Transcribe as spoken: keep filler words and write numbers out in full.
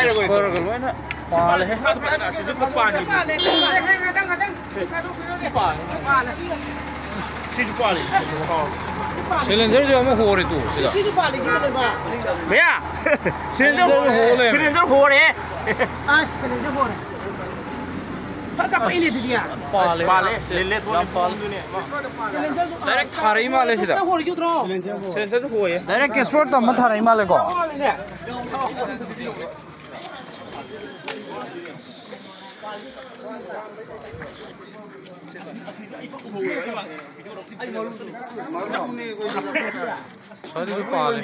Expert-ꯒ ꯂꯣꯏꯅ ꯄꯥꯜꯂꯦꯍꯦ꯫ ꯄꯥꯜꯂꯦ, ꯄꯥꯜꯂꯦ꯫ ꯁꯤꯁꯨ ꯄꯥꯜꯂꯤ꯫ Silencer-ꯁꯨ ꯑꯃ ꯍꯣꯔꯦ ꯇꯨ ꯁꯤꯗ꯫ ꯁꯤꯁꯨ ꯄꯥꯜꯂꯤ, ꯁꯤꯗ ꯂꯩꯕ꯫ ꯃꯌꯥ! Silencer ꯍꯣꯔꯦ꯫ Silencer ꯍꯣꯔꯦ꯫ ꯑꯁ, silencer ꯍꯣꯔꯦ꯫ ꯐꯖ ꯀꯥꯞꯄꯛꯏꯅꯦ ꯑꯗꯨꯗꯤ꯫ ꯄꯥꯜꯂꯦ꯫ ꯄꯥꯜꯂꯦ꯫ ꯂꯤꯂꯦ ꯊꯣꯛꯑꯦ꯫ Silencer-ꯁꯨ Direct ꯊꯥꯔꯛꯏ ꯃꯥꯜꯂꯦ ꯁꯤꯗ꯫ ꯁꯤꯗ ꯍꯣꯔꯤꯁꯤ ꯎꯗ꯭ꯔꯣ? Silencer-ꯁꯨ ꯍꯣꯏꯌꯦ꯫ Direct expert ꯑꯃ ꯊꯥꯔꯛꯏ ꯃꯥꯜꯂꯦꯀꯣ꯫ ꯁ꯭ꯋꯥꯏꯗꯁꯨ ꯄꯥꯜꯂꯦ꯫